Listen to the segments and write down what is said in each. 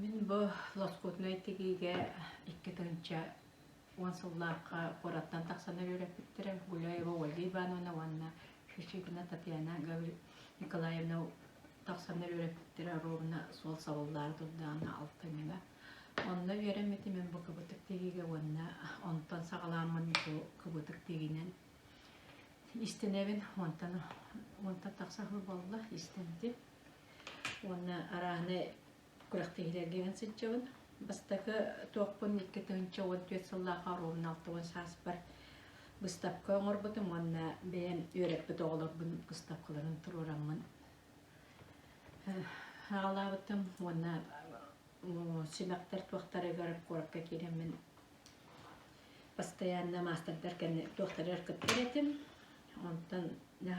Мин бу лоскутнай тигиигэ 2010 сыллаахха куораттан тахсан үөрэппиттэрэ Гуляева Ольга Ивановна уонна Шишигина Татьяна Николаевна тахсаннар үөрэппиттэрэ ровно суол сабыллаары турдаҕына алтынньыга. Онно үөрэммитим мин бу кыбытык тигиигэ уонна онтон саҕалааммын бу кыбытык тигиинэн истэнэбин. Онтон онтон тахса сыл буолла истэнтим. Уонна арааһынай күрэхтэһиилэргэ сылдьабын. Бастакы туохпун 2014 сыллаахха ровно 60 сааспар быыстапка оҥорбутум уонна бэйэм үөрэппит оҕолорбун быыстапкаларын туруораммын аҕалаабытым уонна симэхтэр туохтарыгар куоракка киирэммин постоянно маастардар кэнни туохтарыгар кыттар этим. Онтон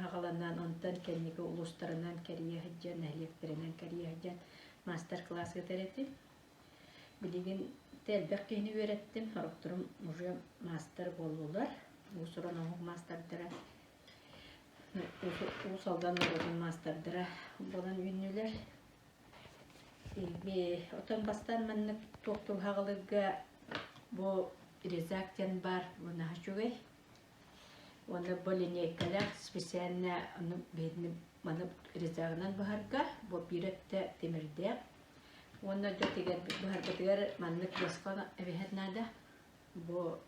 аҕаланан, онтон кэнники улуустарынан кэрийэ сылдьан, нэһилиэктэринэн кэрийэ сылдьан маастар-кылаас ыытар этим. Билигин элбэх киһини үөрэттим, сорохторум уже маастар буоллулар, уус-уран оҥоһук маастардара, Уус Алдан норуотун маастардара буолан үүннүлэр. Оттон бастаан маннык туох тулһаҕалыырга бу резак диэн баар, бу наһаа үчүгэй. Уонна бу линейкэлээх специально ону биһигини маны резагынан быһарга бу биир өттө тимирдээх. Уонна дьэ тигэрбит быһарбытыгар маннык босхо эбиһэр наада. Бу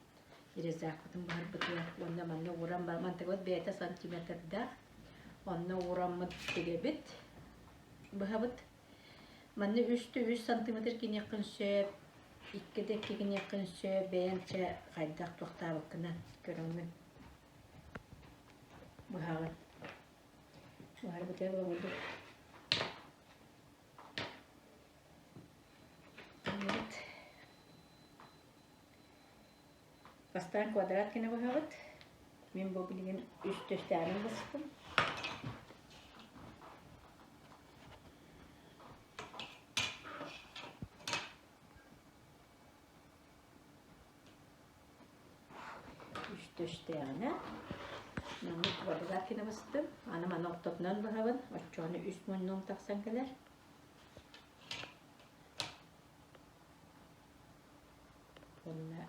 резакпытын быһарбытыгар уонна манна ууран бар мантыгыбыт бэйэтэ сантиметрдаах. Онно уураммыт тигэбит, быһабыт. Манна үс үс сантиметр киниэххин сөп, икки да икки гыныаххын сөп, бэйэҥ чэ хайдах туохтаабыккынан көрөҥҥүн быһаҕын. Быһарбытыгар оҥордук. Бастаан квадрат гына быһабыт. Мин бу билигин үс төстөөнүн быстым. Үстүстээҕинэ маннык квадрат гына быстым. Аны маны ортотунан быһабын. Оччоҕуна үс муннугум тахсан кэлэр. Уонна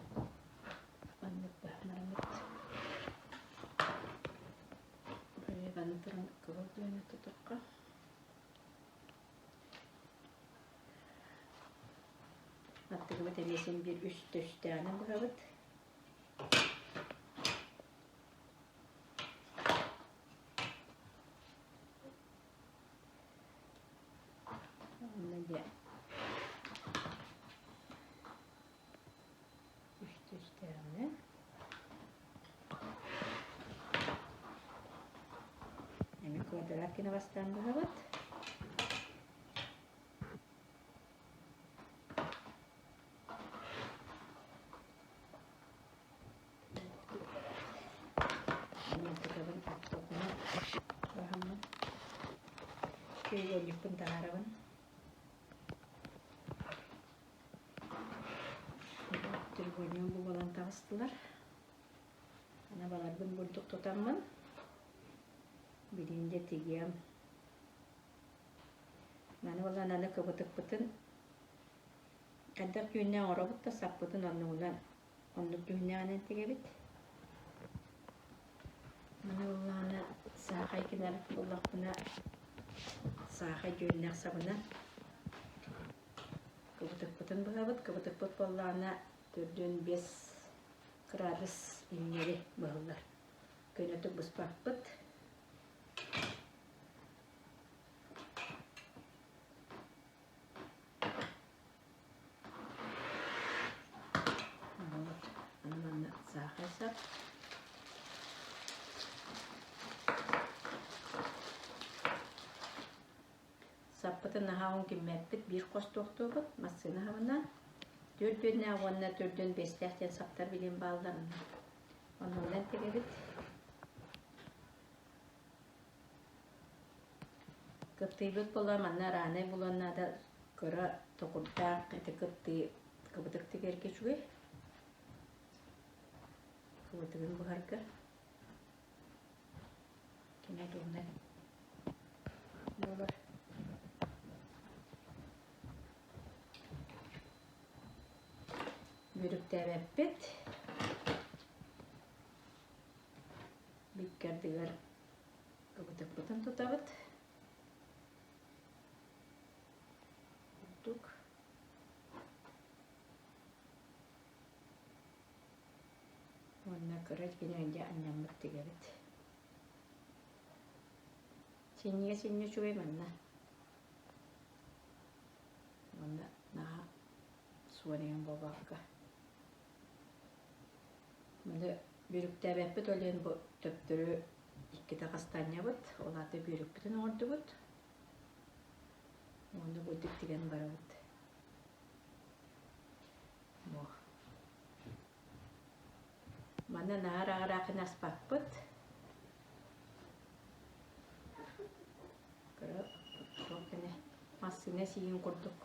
маннык быһан бараммыт туран кыбыл диэни тутукка. Аттыгыбыт эмиэ син биир үс төстөөнү быһабыт. Онно дьэ үс төстөөҕүнэ Эми квадрат гына бастаан быһабыт. Мантыкабын ортотунан баһаммын треугольникпын таһаарабын. Треугольник бу буолан таҕыстылар. Аны баларбын бурдук тутаммын билиин дьэ тигиэм. Маны буолан аны кыбытыкпытын хайдах түүннээх оҥоробут да саппытын оннугунан оннук түүннээҕинэн тигэбит. Маны буоллаҕына саахай гынар буоллахпына саахай дьүөннээх сабынан кыбытыкпытын быһабыт. Кыбытыкпыт буоллаҕына төрдүөн биэс кыраадыс иҥнэри быһыллар. Көнөтүк быспаппыт. Вот. Аны манна саахар сап. Саппытын наһаа уһун киммэппит, биир хос туохтуубут, массыына аһабына. Түөрт үөннээх уонна төрдүөн биэстээх диэн саптар билин бааллар. Оннунан тигэбит. Кыптыйбыт буола манна араанай булуон наада кыра токурдаах ити кыптый кыбытык тигэргэ үчүгэй. Кыбытыгын буһарга. Кини туһунан буолар. Бүрүктээбэппит. Биккэрдигэр кыбытыкпытын тутабыт. Курдук. Уонна кыра дьиҥэ анньаммыт тигэбит. Синньигэ синньэ үчүгэй манна. Уонна наһаа суон буолбакка. Маны бүрүктээбэппит ол иһин бу төптөрү иккитэ хастанньабыт, ол аата бүрүкпүтүн оҥордубут. Уонна бу тигэн барабыт. Манна наар аҕыраахын аспаппыт. Кыра туох гына массыына сиин курдук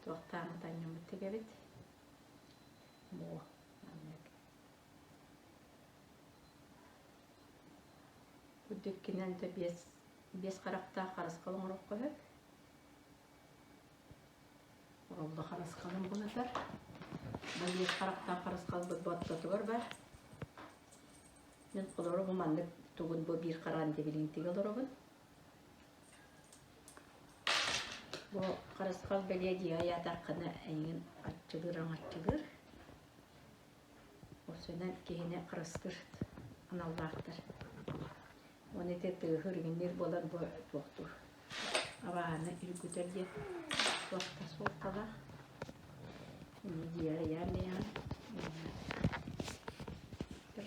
туохтааммыт анньаммыт тигэбит. Буо маннык. Үрдүккинэн да биэс биэс харахтаах харысхал оҥоруохха сөп. Оролло харысхалын булатар. Биэс харахтаах харысхалбыт боттотугар бар. Мин олору бу маннык тугун бу биир хараан дебилин тигэ олоробун. Бу харысхал бэлиэ дьиэ айаатаххына эйигин аччылыыр аҥаччылыыр. Осунан киһини харыстыыр аналлаахтар. Уонна ити тыаһы үргүннүүр буолан бу туохтуур. Абааһыны үргүтэр диэн туохта суолталаах. Дьиэҕэ ыйаан бэйэҕин.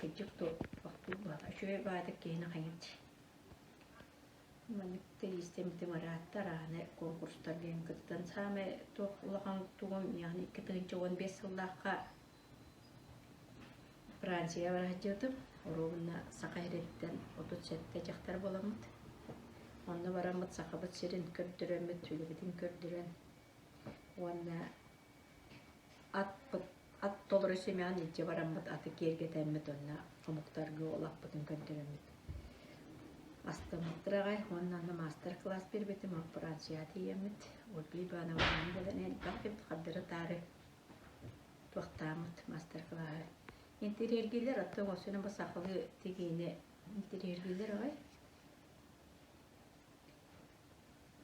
Кырдьык туохтуур буолар. Үчүгэй баҕайытык киһини хайыт. Маннык иистэммитим ыраатта арааны конкурстарга кыттан саамай туох улахан тугум яғни 2015 сыллаахха Франция бара сылдьыбытым. Оруобуна Саха сириттэн 37 дьахтар буоламмыт. Онно бараммыт Сахабыт сирин көрдөрөммүт, үлэбитин көрдөрөн уонна атпыт ат толору симэҕин илдьэ бараммыт аты киэргэтэммит уонна омуктарга ол аппытын көрдөрөммүт астыммыттар аҕай уонна аны маастар-класс биэрбитим Францияҕа тиийэммит Ольга Ивановнаҕа буолан элбэх эбит хардары-таары туохтааммыт маастар-кылааһы интэриэһиргииллэр оттон оҥостунан бу сахалыы тигиини интэриэһиргииллэр аҕай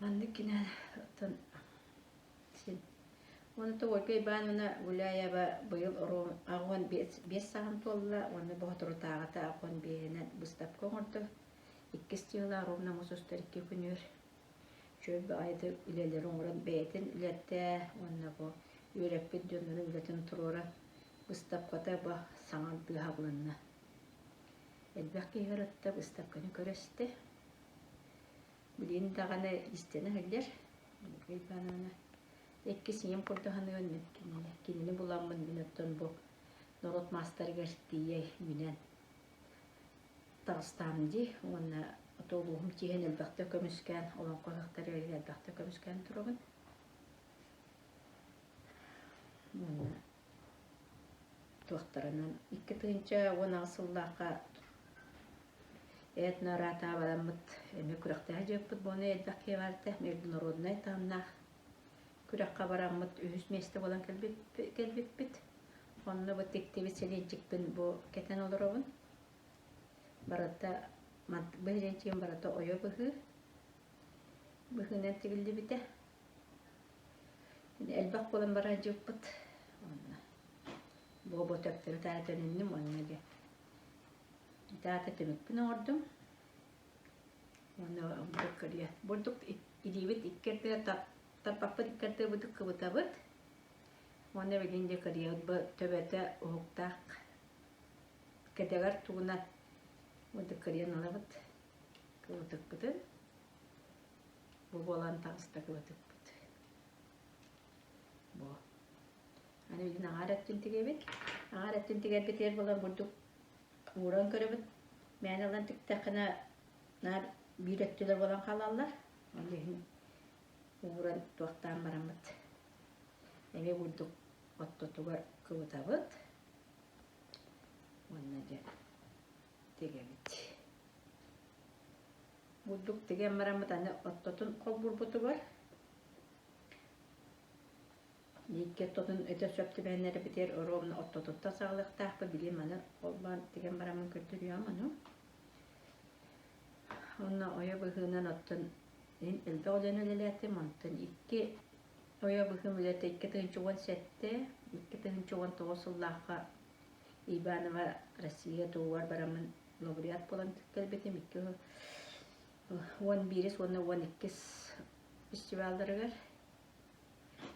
маннык гинэ оттон син уонна то Ольга Ивановна Гуляева быйыл 85 сааһын туолла уонна боотурутааҕыта 85-инэн быыстапка оҥордо иккис дьыала ровно муус устар икки күнүгэр Үчүгэй баҕайытык үлэлэри оҥорон бэйэтин үлэтэ уонна бу үөрэппит дьоннорун үлэтин туруора быыстапката бу саҥардыы аһылынна. Элбэх киһи ырытта быыстапканы көрө истэ. Билигин даҕаны истэнэ сылдьар. Ольга Ивановна иккис ийэм курдук саныыбын мин кинини. Кинини буламмын мин оттон бу норуот маастарыгар тиийэ үүнэн таҕыстаам дии уонна улууһум тииһин элбэхтэ көмүскээн олоҥхо ыһыахтарыгар элбэхтэ көмүскээн турабын. Уонна туохтарынан 2018 сыллаахха этно-араатаа бараммыт эмиэ күрэхтэһэ дьыаппыт буолан элбэх киһи баар этэ международнай таһымнаах күрэххэ бараммыт үһүс миэстэ буолан кэлбиппит. Онно бу тиктибит сэлиэнчикпин бу кэтэн олоробун. Барыта бу сэлиэнчигим барыта ойо быһыы быһыынан тигиллибитэ. Элбэх буолан баран дьыппыт. Онно бу бу төптөрү таары төнүннүм уонна дьэ таата түмүкпүн оҥордум. Уонна бурдук кырыйа. Бурдук илиибит икки ардыгар тарпаппыт икки ардыгар бурдук кыбытабыт. Уонна билигин дьэ кырыйабыт бу төбөтө уһуктаах кэтэҕэр тугунан бурдук кырыйан ылабыт кыбытыкпытын. Бу буолан таҕыста кыбытыкпыт. Бу. Аны билигин аҥаар өттүн тигэбит. Аҥаар өттүн тигэрбитигэр буолан бурдук ууран көрөбүт. Мээнэ ылан тиктэххинэ наар биир өттүлэр буолан хаалаллар. Ол иһин ууран туохтаан бараммыт. Эмиэ бурдук оттотугар кыбытабыт. Уонна дьэ тигэбит. Бурдук тигэн бараммыт аны оттотун холбуурбутугар. Икки ортотун өтө сөп түбэһиннэрбитигэр ровно ортотуттан саҕалыахтаахпыт. Били маны холбоон тигэн бараммын көрдөрүөм ону. Онно ойо быһыынан оттон мин элбэх үлэни үлэлээтим. Онтон икки ойо быһыым үлэтэ 2017, 2019 сыллаахха Иванова Россия туһугар бараммын лауреат буолан кэлбитим. Икки уон биирис уонна уон иккис фестивалларыгар.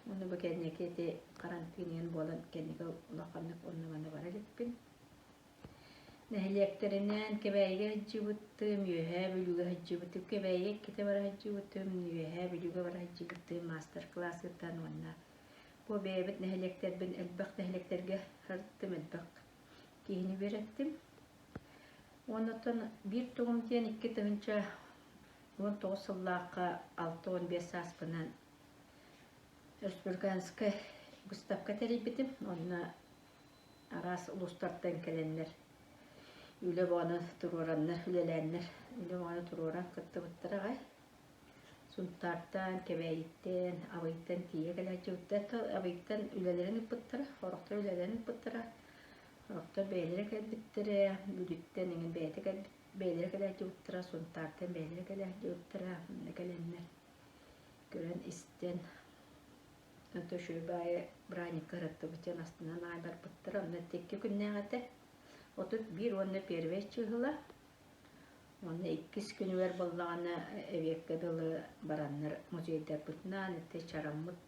Уонна бу кэнники ити карантин иһин буолан кэнники улаханнык онно-манна бара иликпин. Нэһилиэктэринэн Кэбээйигэ сылдьыбытым, Үөһээ Бүлүүгэ сылдьыбытым, Кэбээйигэ иккитэ бара сылдьыбытым, Үөһээ Бүлүүгэ бара сылдьыбытым, маастар-кылаас ыытан уонна бу бэйэбит нэһилиэктэрбин элбэх нэһилиэктэргэ сырыттым, элбэх киһини үөрэттим. Уонна оттон биир тугум диэн 2019 сыллаахха 65 сааспынан Республиканскай выставка тэрийбитим. Онно араас улуустартан кэлэннэр үлэ бөҕөнү туруораннар, үлэлээннэр, үлэ бөҕөнү туруоран кыттыбыттара аҕай. Сунтаартан, Кэбээйиттэн, Абыйтан тиийэ кэлээччибиттэр. Абыйтан үлэлэрин ыыппыттара, сорохтор үлэлэрин ыыппыттара, сорохтор бэйэлэрэ кэлбиттэрэ, Бүлүүттэн эҥин бэйэтэ кэлбит, бэйэлэрэ кэлээччибиттэрэ, Сунтаартан бэйэлэрэ кэлээччибиттэрэ, онно кэлэннэр көрөн-истэн Онтон үчүгэй баайы бырааһынньыкка ыһыктыбыт диэн астынан аҕай барбыттара. Онно икки күннээх этэ. 31 уонна первэй чыыһыла. Уонна иккис күнүгэр буоллаҕына эбиэккэ дылы бараннар музейдарбытынаан ити чараммыт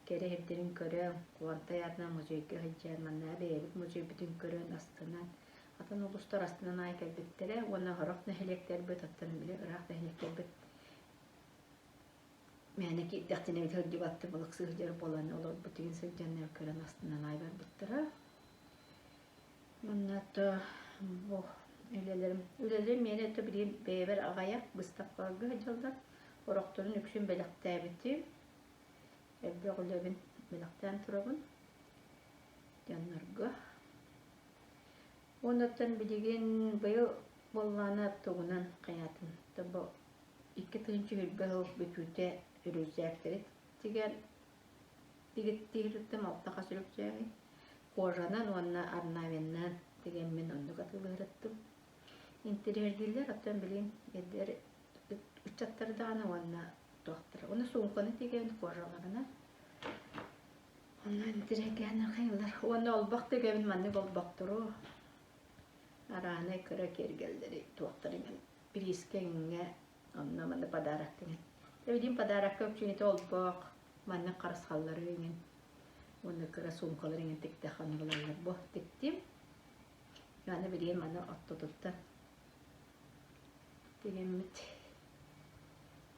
кэрэ сирдэрин көрөн, Куонтай аатынан музейга сылдьан, манна бэйэбит музейбытын көрөн астынан, атын улуустар астынан аҕай кэлбиттэрэ уонна сорох нэһилиэктэрбит, оттон били ыраах нэһилиэктэрбит Мээнэ киирдэхтинэ эбит сылдьыбаттыы балык сылдьар буолан олорбут игин сылдьаннар көрөн астынан аай барбыттара. Уонна то бу үлэлэрим үлэлэрим миэнэ это билигин бэйэбэр аҕайах быыстапкаларга сылдьаллар. Орохторун үксүн бэлэхтээбитим. Элбэх үлэбин бэлэхтээн турабын дьоннорго. Уонна билигин быйыл буоллаҕына тугунан хайаатын бу 2020 сыл бүтүүтэ үрүсээктэри тигэр тигиттииртэн алта хас үрүксээҕи кожанан уонна орнаменнаан тигэммин оннук атыылаһырыттым. Интэриэһиргииллэр оттон билигин эдэр ыччаттар даҕаны уонна туохтара. Уонна суумканы тигэбин кожаларынан. Онно интэриэһиргээн хайылар. Уонна олбох тигэбин маннык олбохтору арааһынай кыра киэргэллэри туохтары Бириискэ эҥҥэ онно манна подарок диэн. Эбидин подарокка үксүнүтэ олбох, маннык харысхаллары иҥин уонна кыра суумкалар иҥин тиктэх онно ылаллар бу тиктим. Аны билигин маны оттотуттан тигэммит.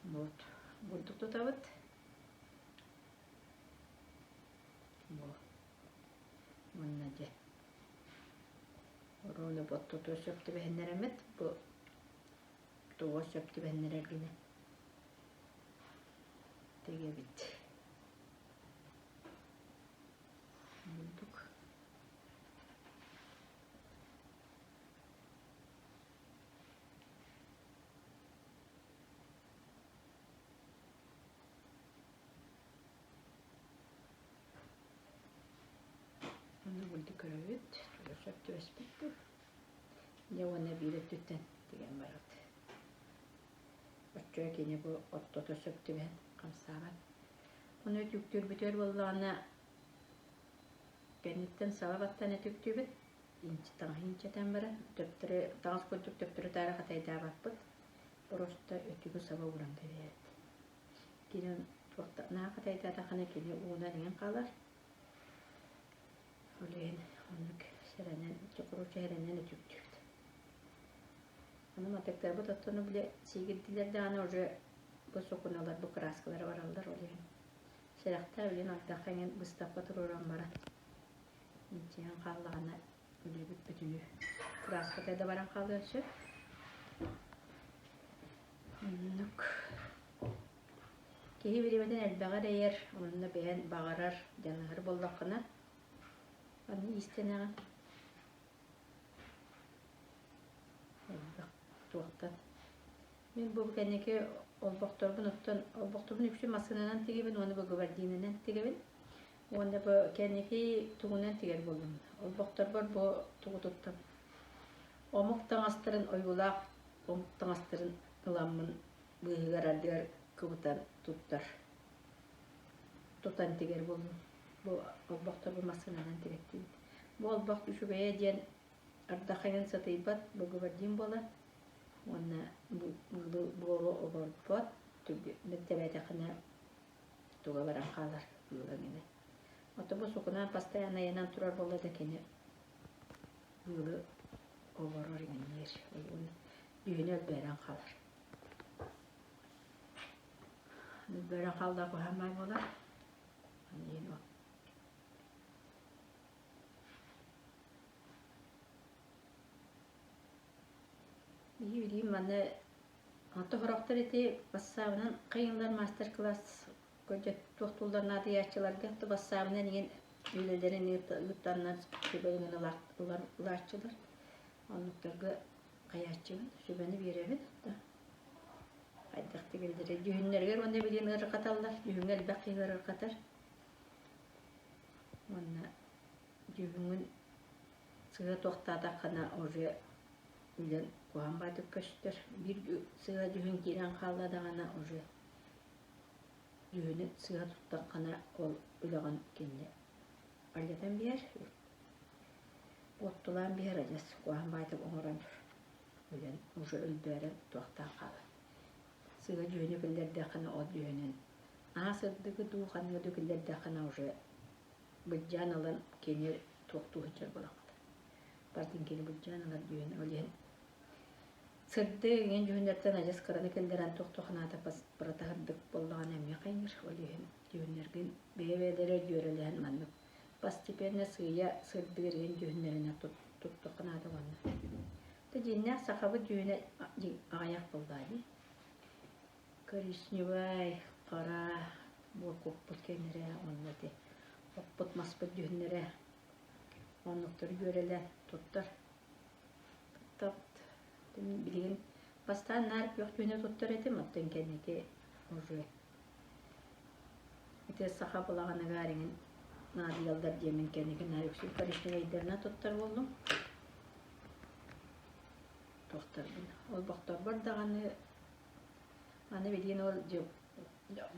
Вот бурдук тутабыт. Бу уонна дьэ Оруону боттотуо сөп түбэһиннэрэммит, бу тугу сөп түбэһиннэрэр гинэ тэгэбит. Бурдук. Онно булду көрөбүт, сөп түбэспит дуу. Дьэ уонна биир өттүттэн тигэн барабыт. Оччо кини бу ортото сөп түбэһэн хамсаабат. Ону өтүктүүрбүтүгэр буоллаҕына кэнниттэн саба баттан өтүктүүбүт. Инчи таҥаһы инчэтэн баран төптөрү таҥас курдук төптөрү таары хатайдаабаппыт. Просто өтүгү саба ууран кэбиһэбит. Кини туохта наһаа хатайдаатаххына кини уунан иҥэн хаалар. Ол иһин оннук сэрэнэн, чокуруччу сэрэнэн өтүктүүбүт. Аны матыктарбыт оттону бile сиигирдилэр даҕаны уже бу сукуналар, бу краскалара бараллар ол иһин. Сэрэхтээх билин ардахха иҥэн быыстапка туруоран баран инчийэн хааллаҕына үлэбит бүтүнүү краската да баран хаалыан сөп. Оннук. Киһи бириэмэтин элбэҕи эрэйэр, онно бэйэн баҕарар, дьаныһар буоллаххына, аны иистэнэҕин. Элбэх туохтан. Мин бу кэнники олбохторбун оттон олбохторбун үксүн массыынанан тигибин уонна бу гвардинанан тигэбин. Уонна бу кэнники тугунан тигэр буоллум. Олбохторбор бу тугу туттам. Омук таҥастарын ойуулаах омук таҥастарын ыламмын быыһыгар ардыгар кыбытан туттар. Тутан тигэр буоллум. Бу олбохторбун массыынанан тигэттибит. Бу олбох үчүгэйэ диэн ардахайын сытыйбат бу буолар уонна буору оборбот тэбээтэххинэ туга баран хаалар быыла гинэ. Ото бу сукунаан постоянно айанан турар буолла да кини быылы оборор иҥниир. Дьүһүнэ өлбөөрөн хаалар. Өлбөөрөн хаалла куһаамай буолар. Биһи маны Сорохтор ити бассаабынан хайыыллар мастер-класс туохтууллар наадыйааччыларга бассаабынан иҥин үлэлэрин ыыттаннар сүбэлэрин ылааччылар. Оннуктарга хайааччыбын, сүбэни биэрэбин да. Хайдах тигиллэрий дьүһүннэригэр уонна билигин ыарырҕаталлар, дьүһүҥҥэ элбэх киһи ыарырҕатар. Уонна дьүһүҥҥүн сыыһа туохтаатаххына уже үлэн куһаҕан баҕайытык көстөр. Биир сыыһа дьүһүн киирэн хаалла даҕаны уже дьүһүнү сыыһа туттаххына ол үлэҕин кини алдьатан биэр, уоттулаан биэр адьас куһаҕан баҕайытык оҥорон үлэн уже өлбөөрөн туохтаан хаалар. Сыыһа дьүһүнү киллэрдэххинэ ол дьүһүнүн аа сырдыгы дуу ханныгы дуу киллэрдэххинэ уже былдьаан ылан кини туохтуу сылдьар буолаххыт. Бардын кини былдьаан ылар дьүһүн ол иһин сырдык иҥин дьүһүннэртэн адьас кыраны киллэрэн туох-туох анаата быратаһырдык буоллаҕына эмиэ хайыыр. Ол иһин дьүһүннэргин бэйэ-бэйэлэрэ дьүөрэлэһэн маннык постепенно сыыйа сырдыыр иһин дьүһүннэринэ туттуохха наада уонна. Дьэ дьиҥнээх сахабыт дьүһүнэ аҕыйах буоллаа дии. Коричневай, хара буоркуппут кэннэрэ уонна ити оппут-маспыт дьүһүннэрэ оннуктары үөрэлээн туттар. Туттабыт. Билигин бастаан наар күөх дьүһүнэ туттар этим, оттон кэнники уже ити саха балаҕаныгар иҥин наадыйаллар диэммин кэнники наар үксүн коричневайдарынан туттар буоллум. Туохтарбын олбохторбор даҕаны аны билигин ол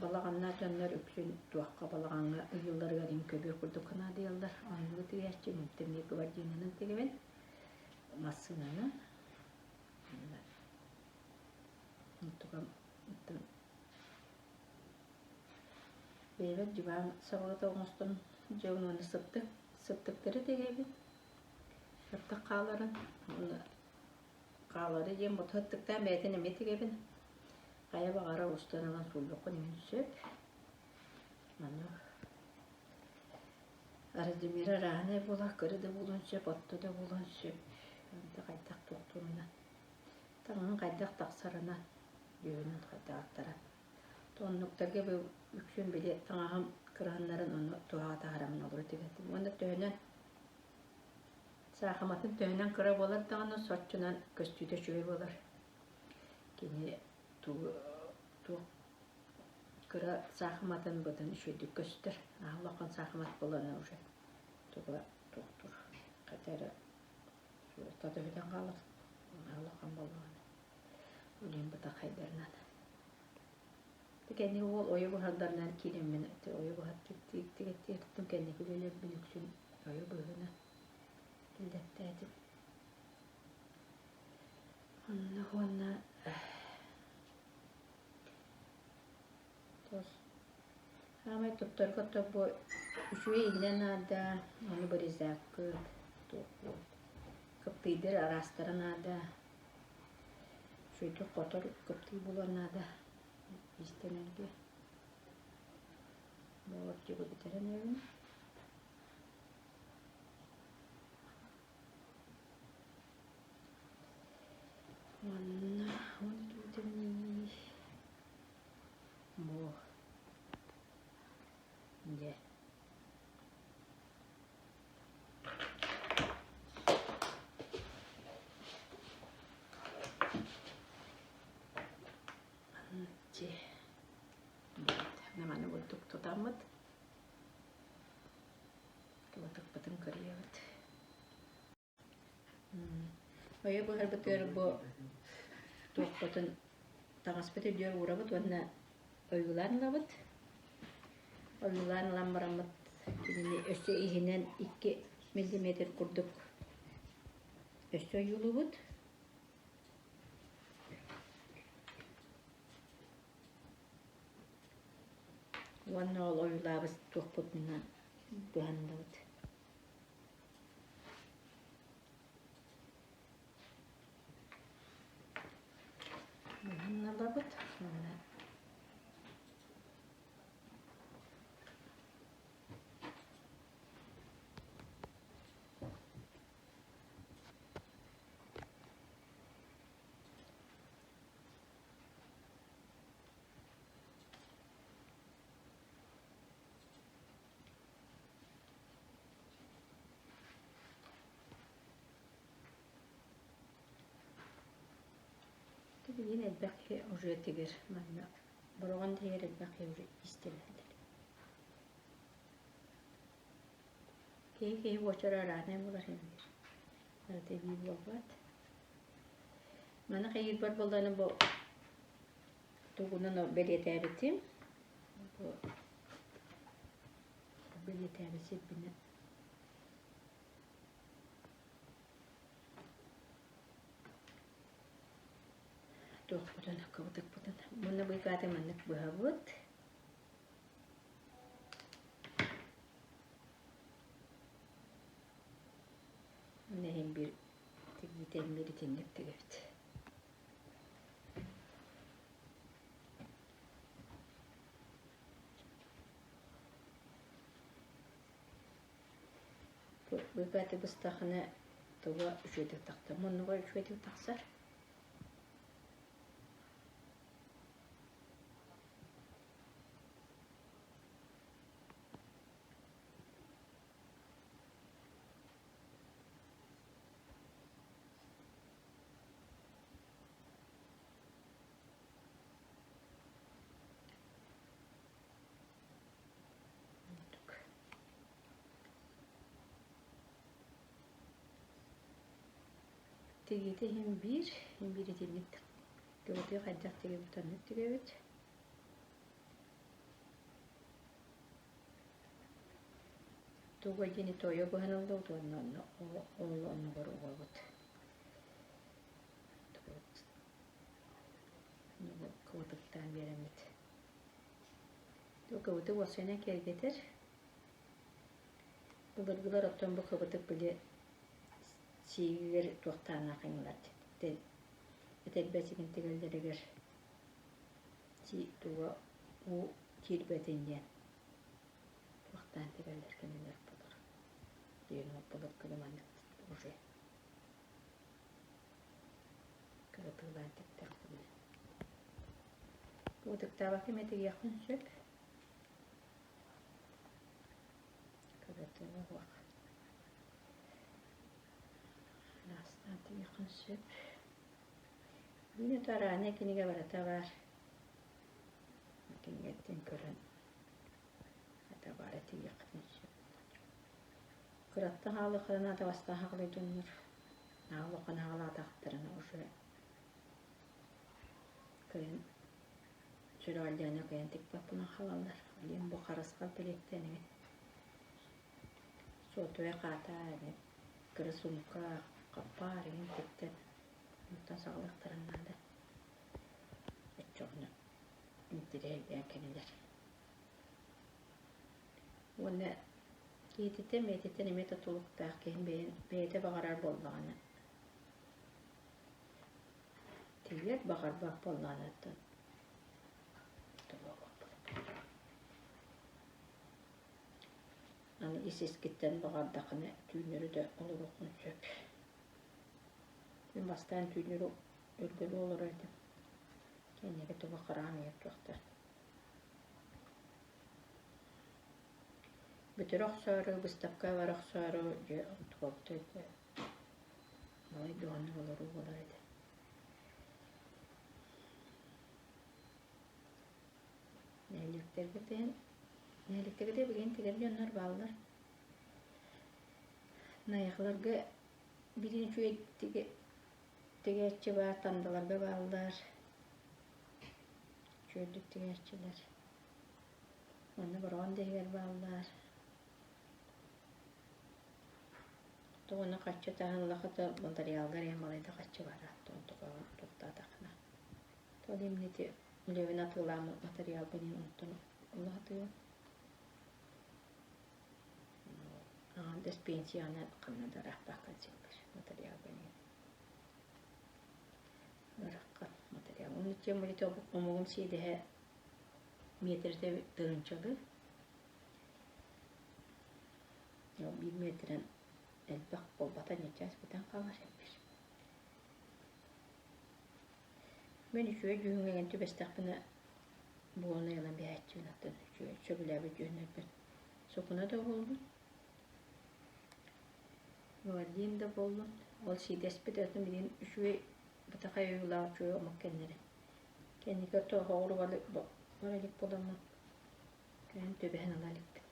балаҕаннаах дьоннор үксүн туохха балаҕаҥҥа ыйыылларыгар иҥ көбүөр курдук наадыйаллар. Оннугу тигээччи тимир гвардиянан тигибин массыынаны бэйэбэр дьыбаан сабыта оҥостон дьэ уонна сыттык сыттыктары тигэбин сыттык хааларын уонна хаалары диэн бу сыттыктаан бэйэтин эмиэ тигэбин хайа баҕарар устан ылан сууллуоххун иһин сөп Манна размера арааһынай буолар, кыра да буолуон сөп, отто да буолуон сөп. Онто хайдах туохтуурунан, таҥаһын хайдах тахсарынан, дьүһүнүн хайдах аттаран. Оннуктарга бу үксүн били таҥаһым кыраһыннарын ону туһаҕа таһараммын олоро тигэтим. Уонна төһөнөн саахыматын төһөнөн кыра буолар даҕаны соччонон көстүүтэ үчүгэй буолар. Кини тугу туох кыра саахыматын быдан үчүгэйдик көстөр. Наһаа улахан саахымат буолана уже туга туохтур хата эрэ татыһытан хаалар. Наһаа улахан буоллаҕына. Үлэм бытахайдарынан. Кэнники уол ойо быһардарынан киирэммин ойо быһар тигэттиэттим кэнники үлэлэрбин үксүн ойо быһыынан киллэртээтим. Онно уонна Саамай туттарга то бу үчүгэй иннэ наада, ону вырезаккыт, туохпут, кыптыйдар араастара наада, үчүгэйдик хотор кыптый буолар наада иистэнэргэ. Буолар дьыбы бүтэрэн эрэбин. Уонна уонна Бу дьэ Маны курдук тутаммыт. Ойо быһарбытыгар бу туохпутун таҥаспыт үрдүгэр уурабыт уонна ойуулаан ылабыт. Ойуулаан ылан бараммыт кинини өссө иһинэн 2 миллиметр курдук өссө ойуулуубут. Уонна ол ойуулаабыт туохпутунан быһанныбыт. Быһан ылабыт уонна Билигин элбэх киһи уже тигэр манна Бороҕон иһигэр элбэх киһи уже истэнэллэр. Киһи киһи буочара араанай буолар эбит. Барыта биир буолбат. Маны хайыырбар буоллаҕына бу тугунан бэлиэтээбитим. Бу бэлиэтээбит сирбинэн туохпутун кыбытыкпытын мунна быыкааты маннык быһабыт. Мин иһин биир тигиитэ биир итинник тигэбит. Быыкааты быстахына туга үчүгэйдик тахсар. Муннуга үчүгэйдик тахсар. Тигиитэ иһин биир, иһин биир итинник төгүтүө хайдах тигэбит оннук тигэбит. Туга диэни тойо быһан ыллыбыт уонна онно ол оннугар угабыт. Кыбытыктаан биэрэммит. Кыбытык уопсайынан киэргэтэр. Былыргылар оттон бу кыбытык били сиигигэр туохтааннаах ылар этэрбэсигин тигэллэригэр туга уу киирбэтин диэн туохтаан тигэллэр кинилэр былыр диэн былыргыны маннык уже кыбытыылаан тиктэхпинэ кыбытыктаабакка эмиэ тигиэхпин сөп кыбытыыла суох араастаан тигиэххин сөп Билигин тараанай кинигэ барыта баар. Кинигэттэн көрөн хата баара тигиэххитин сөп. Кыраттан хаалыаххытына атаҕастаан хаалар дьоннор наһаа улахан хаалаатахтарына уже кыайан сүрэҕэлдьээнэ кыайан тикпэт буолан хаалаллар. Билигин бу харысхал билиэттэн эҥин суотуйа хаата эҥин кыра суумка хаппаар эҥин тиктэн онтон саҕалыахтарын наада. Оччоҕуна интириэһиргээн кэлэлэр. Уонна киһититтэн бэйэтиттэн эмиэ тутулуктаах киһи бэйэтэ баҕарар буоллаҕына тиийэр баҕарбат буоллаҕына оттон Аны ис-искиттэн баҕардаххына түүннэри да олоруоххун сөп. Мин бастаан түүннэри өргө да олорор этим. Кэнники туга хараан ыйар туохтар. Бүтэрэ охсоору, быыстапка бара охсоору, дьэ онтукабыт этэ. Балай да уһуннук олоруу буолар этэ. Нэһилиэктэргэ тэһэн нэһилиэктэргэ да билигин тигэр дьоннор бааллар. Найахыларга билигин үчүгэй тигэ тигээччи баар, Тандаларга бааллар. Үчүгэйдик тигээччилэр. Манна Бороҕон да иһигэр бааллар. Тоҕону хаччы таһан ылахыта матырыйаалгар иһэн балайда хаччы бара туохтаатаххына. Ол имнити үлэбин атыылааммыт матырыйаалбын иһин онтон ыла сатыыбын. Аҥаардас пенсияны ханна да ыраахпаккын син матырыйаалбын иһин. Ыараххан матырыйаал. Уонна тем более омугум сиэдэһэ метрдэ тыһыынчалыы. Биир метрэн элбэх буолбата ньычаас бүтэн хаалар эбит. Мин үчүгэй дьүһүҥҥэ эҥин түбэстэхпинэ буолан ылан биһээччибин аттан үчүгэй сөбүлээбит дьүһүннэрбин сукуна да буоллун гвардиин да буоллун ол сиидэспит атын билигин үчүгэй бытахай ойуулаах үчүгэй омук кэннэрин кэнники тоһоҕору бара илик буоламмын күһүн түбэһэн ыла иликпин.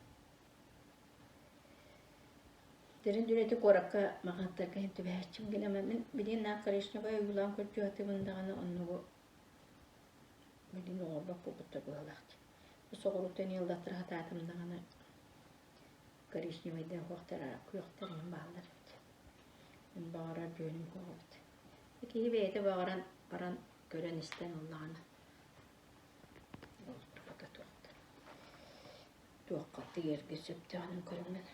Дирин дүрэти куоракка маҕаһыттарга иһин түбэһээччим гинэмэ мин билигин наах коричневай ойуулаан көрдүү сатыыбын даҕаны оннугу билигин оҥорбот буолбуттар быһыылаах дии. Соҕурууттан ыаллаттара сатаатым даҕаны коричневайдаах уохтара күөхтэр иһин бааллар эбит. Мин баҕарар дьүөнүм суох эбит. Киһи бэйэтэ баҕаран баран көрөн-истэн ыллаҕына ол туһата туохтар. Туохха тигэргэ сөптөөҕүн көрөҥҥүн.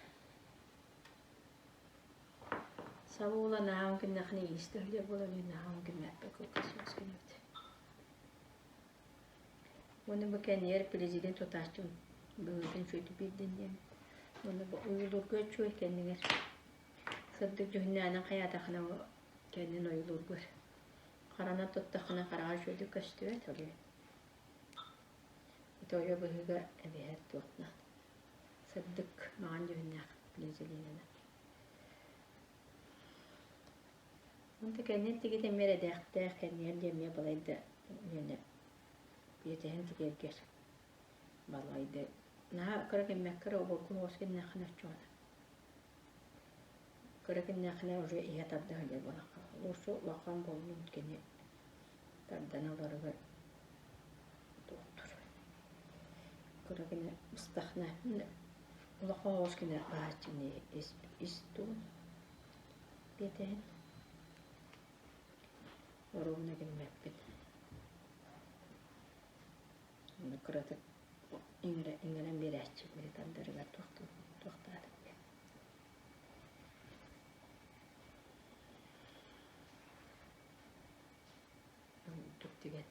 Сабуула наһаа күннэххинэ иистэ сылдьар буолан наһаа күммэппэ кылгас соҕус гынабыт. Уонна бу кэннигэр президент тутааччым быһыытын үчүгэйдик биэрдин диэн. Уонна бу уйулурга үчүгэй кэннигэр сырдык дьүһүннээнэн хайаатахына кэннин ойулуургар. Харанан туттаххына хараҕа үчүгэйдик көстүбэт ол иһин. Ити ойо быһыыга эбиһэр туохна сырдык маҕан дьүһүннээх Лизалинаны. Онто кэннин тигит эмиэ эрэдээхтээх кэннигэр диэн эмиэ балайда үөнэ биэтэһин тигэргэр балайда наһаа кыра кэммэккэ эрэ обургу соҕус гыннаххына оччоҕуна кыра гыннаххына уже иһэ тарда сылдьар буолан хаалар. Лучше улахан буоллун кини тардан ыларыгар туохтур кыра гына быстахна улахан оҕус гына баһааччыны ис ис тугун биэтэһин оруобуна гиммэппин Онно кыратык иҥэрэ иҥэрэн биэрээччи били тардарыгар туохтаатым диэн Ордук түгэн.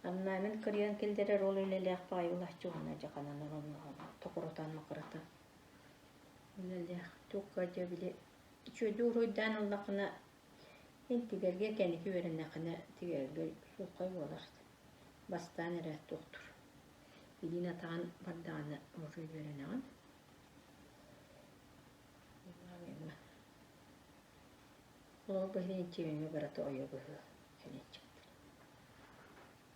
Орнамент кырыйан киллэрэр ол үлэлээх баайылааччы уонна дьакананар онно токурутан макырата үлэлээх туохха дьэ били үчүгэйдик уруйдаан ыллаххына эн тигэргэ кэнники үөрэннэххинэ тигэргэ суоххай буолар бастаан эрэ туохтур илиин атаҕын бардаҕына уже үөрэнэҕин. Ол быһыынчыыҥҥа барыта ойо быһыы кэлиэччиктэр.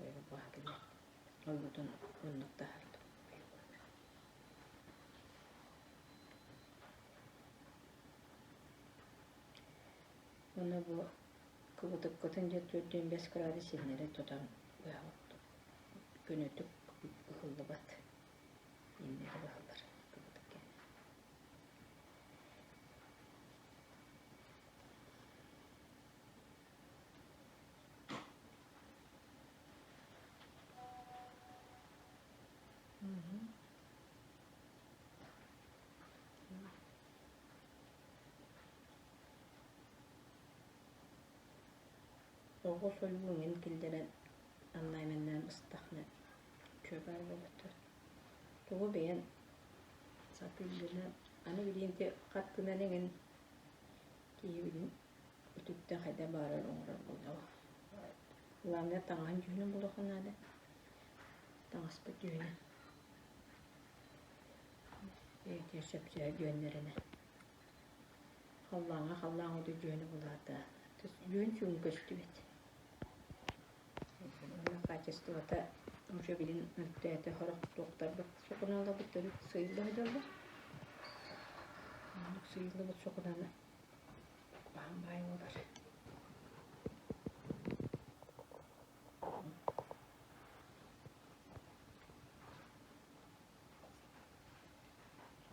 Ойо быһа кэлэр. Ойуутун оннук таһаарбыт. Уонна бу кыбытыккытын дьэ 45 градус синнэри тутан быһабыт. Көнөтүк ыһыллыбат. Иннэри быһаллар кыбытык кэннэ. Оҕо сойуу иҥин киллэрэн аннайманнаан быстахна үчүгэй баар буолбуттар. Тугу бэйэн сатыыргына аны билигин ити хаттынан эҥин киһи билин үтүктэн хайдах баҕарар оҥорор буоллаҕа. Главное таҥаһын дьүһүнүн булуохха наада. Таҥаспыт дьүһүнэ. Бэйэтигэр сөпсөһөр дьүһүннэринэ. Халлааҥҥа халлаан курдук дьүһүнү булаата. Дьүһүн сүгүн көстүбэт. Уонна хаачыстыбата уже билин мөлтөөтө сорох туохтарбыт сукуналарбыт төрүт сыыйылла сылдьаллар. Оннук сыыйыллыбыт сукунаны куһаҕан баай буолар.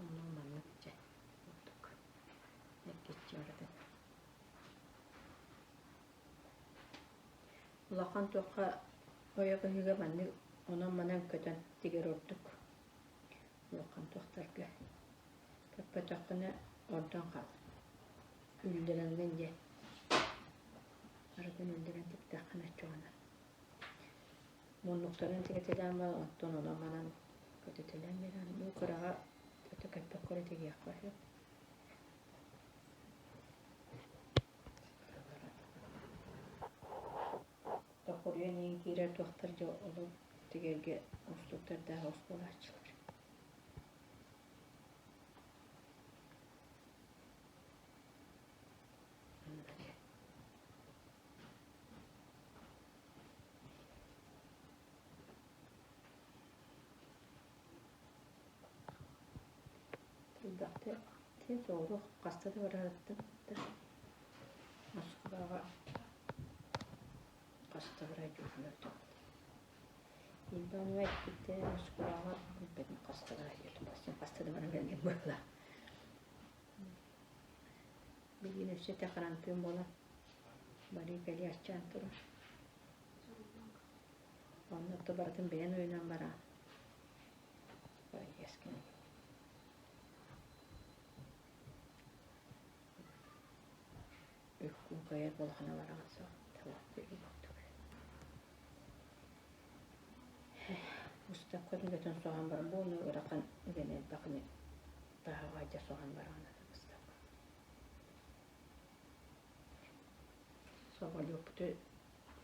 Онно маннык дьэ курдук эргиччи барытын. Улахан туохха ойох ыһыыга маннык онон-манан көтөн тигэр ордук. Улахан туохтарга көппөтөххүнэ ордон хаалар. Үллэрэҥҥин дьэ барытын үллэрэн тиктэххинэ оччоҕуна муннуктарын тигэтэлээн баран оттон онон-манан көтүтэлээн биэрэн бу кыраҕа өтө көппөккө эрэ тигиэххэ сөп. Тохуруйан иһин киирэр туохтар дьэ олох тигэргэ уустуктардаах оскуолааччылар. Элбэхтэ син соҕуруу хаста да барарыттан да Москваҕа хаста барайдыыллар Иванова эппитэ Москваҕа билбэтим хаста барайдыыллар син хаста да баран кэллим быһыылаах. Билигин өссө ити харантыын буолан барыы-кэлии аччаан турар. Онно то барытын бэйэн уйунан бараан. Үккүн кыайар буолахына бараҕын суох Устакка үлэтин соһон баран буолну ыарахан үлэни элбэх таһаҕа дьэ соһон бараҕын ыстакка. Соболюппуту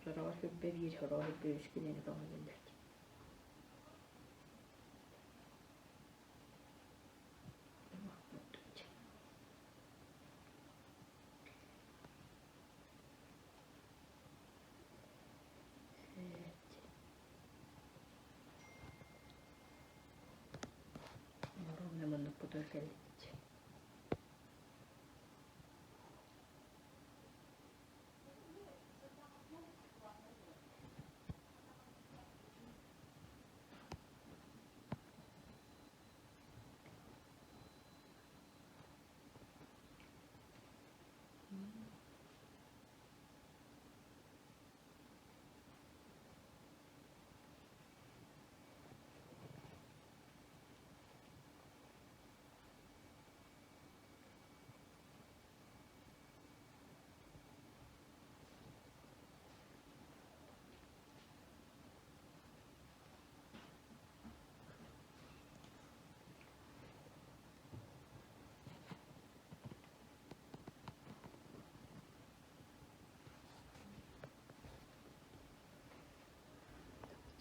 сороҕор 21, сороҕор 23 күнүнү көҥүллүүллэр. Ровно муннукпутугар кэллибит.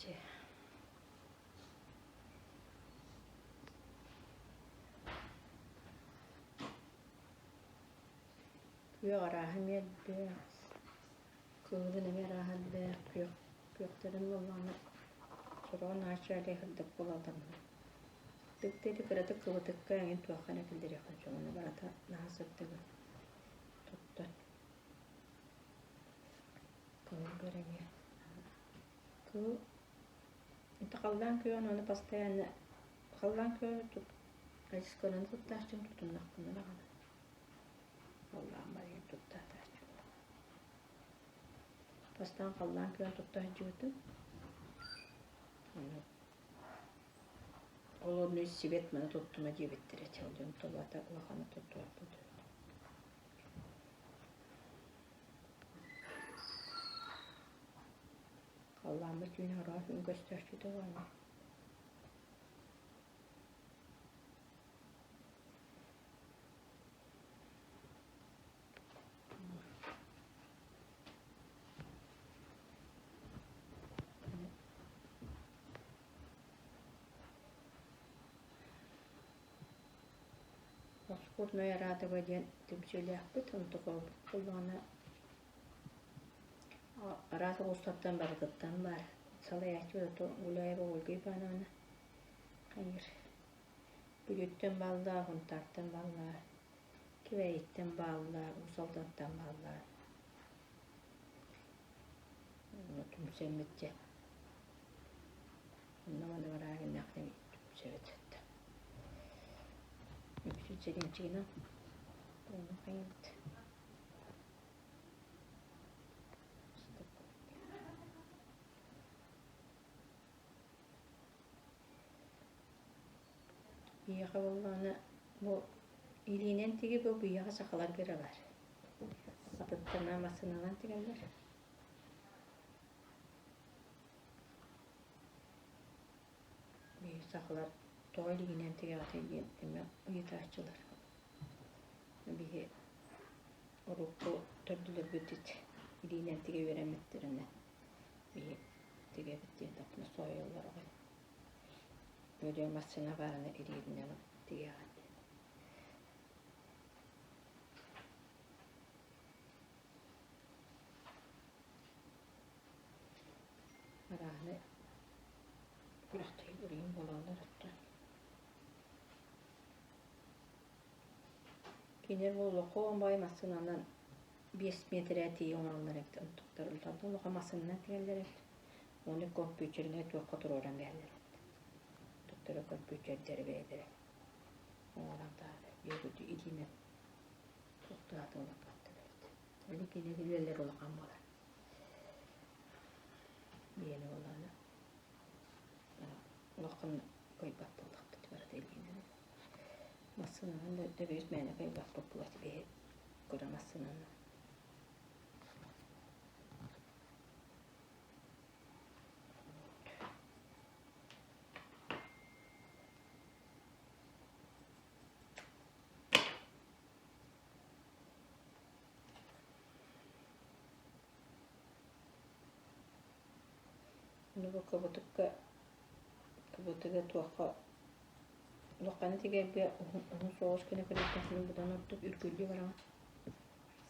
Чэ. Күөх арааһа эмиэ элбэх, кыылын эмиэ арааһа элбэх, күөх күөхтэрин буоллаҕына сороҕун ааччы сырдык буолаллар. Сырдык диэти кыратык кыбытыкка эҥин туохха эрэ киллэриэххин сөп уонна барыта наһаа сырдыгы туттан кыылгар эмиэ кыыл это халлаан күөҕүн уонна постоянно халлаан күөҕүн тут айысканан туттааччым тутуннахпына даҕаны халлаан барыйан туттаатааччым бастаан халлаан күөҕүн тутта сылдьыбытым ону ол онно сибэт маны туттума диэбиттэрэ чэ ол дьон тулата улаханы туттубаппын Халлааммыт түүн араас күн көстөөччүтэ буолла. Лоскутная радуга диэн түмсүүлээхпит, онтукабыт буоллаҕына араас улуустартан барытыттан баар. Салайааччы Гуляева Ольга Ивановна хайыр. Бүлүүттэн бааллаах, Сунтаартан бааллаах. Кэбээйиттэн бааллар, Уус Алдантан бааллар. Онно түмсэммит дьэ. Онно маны бараа гыннахпына түмсэбит. Үксүн сэлиэнчигинэн онно хайыыбыт. Биһиэхэ буоллаҕына бу илиинэн тиги бу биһиэхэ сахаларга эрэ баар. Атыттарынан массыыналаан тигэллэр. Биһиги сахалар тоҕо илиинэн тигэҕитий диэн эмиэ ыйытааччылар. Биһи урукку төрдүлэрбит илиинэн тигэ үөрэммиттэринэ биһи тигэбит диэн таппына соһуйаллар аҕай. Бөлүө массыына баарына илиитинэн тигэҕин диэн. Арааһынай күрэхтэһии билигин буолаллар оттон. Кинилэр бу улахан баай массыынанан 5 миэтэрэ тиийэ оҥороллор эбит. Онтуктар улахан массыынанан тигэллэр эбит. Ону компьютернай туохха туруоран биэрэллэр эбит. Туттара компьютердары бэйэлэрэ оҥорон таһаарар. Биэбити илиинэн туохтаата уларбаттар эбит. Ол кинилэр үлэлэр улахан буолар. Биэни буоллаҕына улахан кыайбат буоллахпыт барыта илиинэн. Массыынанан да дөбүс мээнэ кыайбаппыт буолуо биһи кыра массыынанан. Ону бу кыбытыкка кыбытыга туохха улаханы тигэргэ уһун уһун соҕус гына көрүөххэ быдан ордук үргүлдьү бараҕын.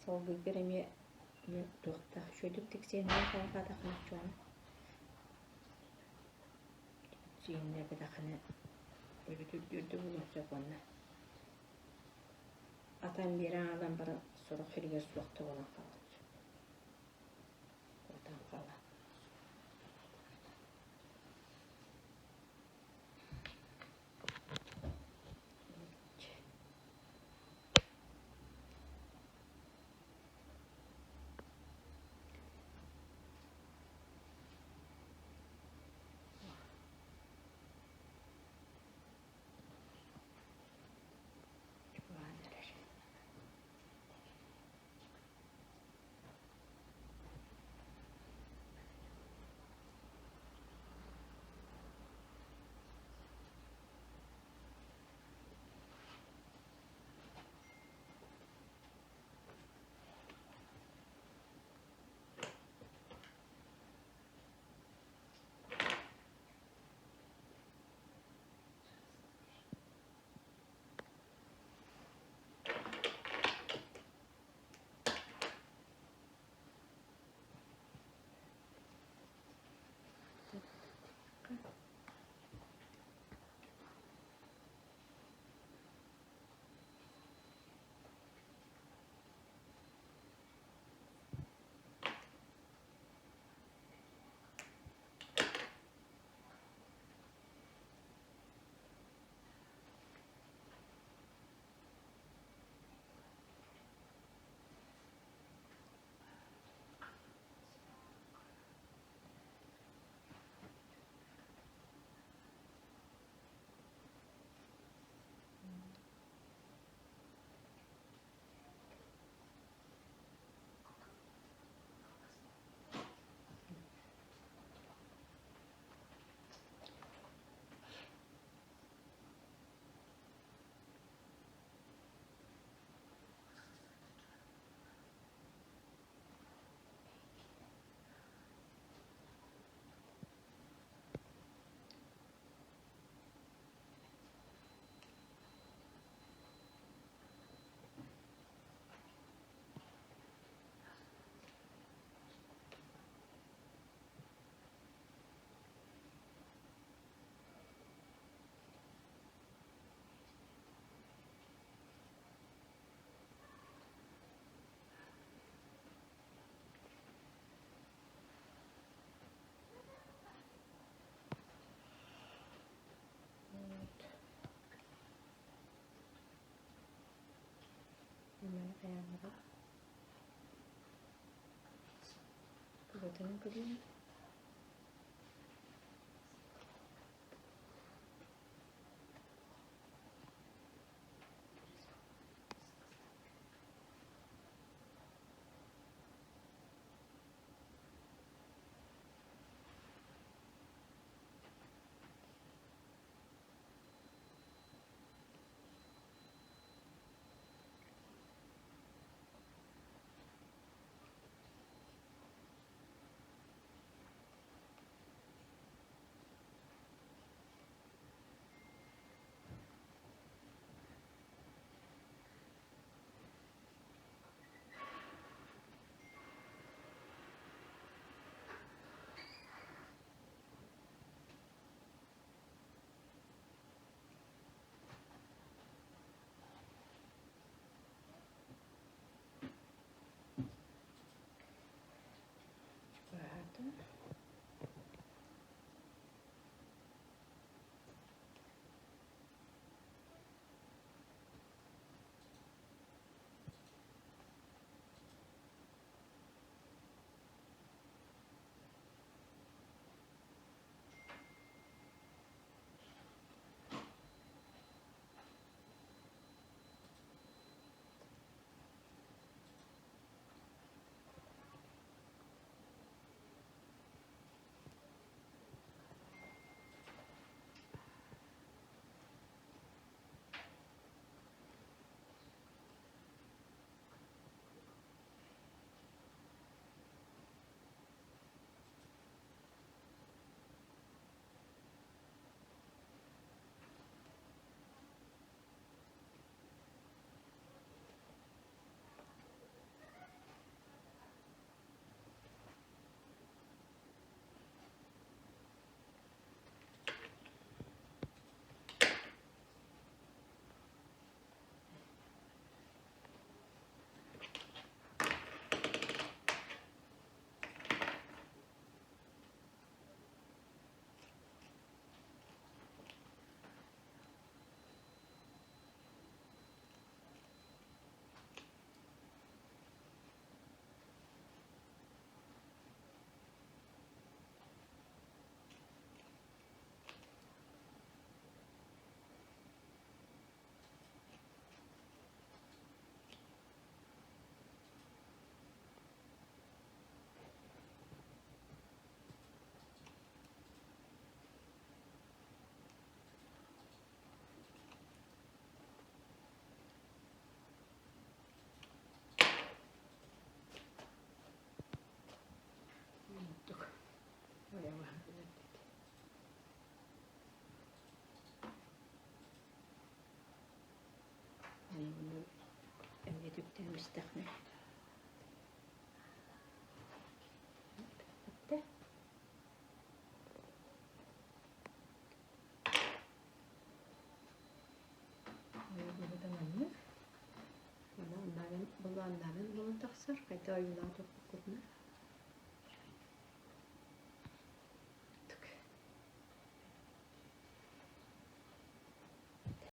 Салгыыгар эмиэ туохтаах үчүгэйдик тиксиэннэр салҕаатаххына оччоҕуна тиксиэннэрбэтэххинэ өрүт үрдү булуон сөп уонна атан биэрэн аҕалан баран сорох сиригэр суох да буолан хаалар сөп. Куотан хаалар. Чугаһаан эрэр. Хайаан Кыбытынан көрүүм. Чугаһаатым. Онтук ойоҕоһун билэрбит. Эмиэ түптээн истэххинэ Манна аннаабын былааннаабын буолан тахсар. Хайда ойуулаан туппуккутуна.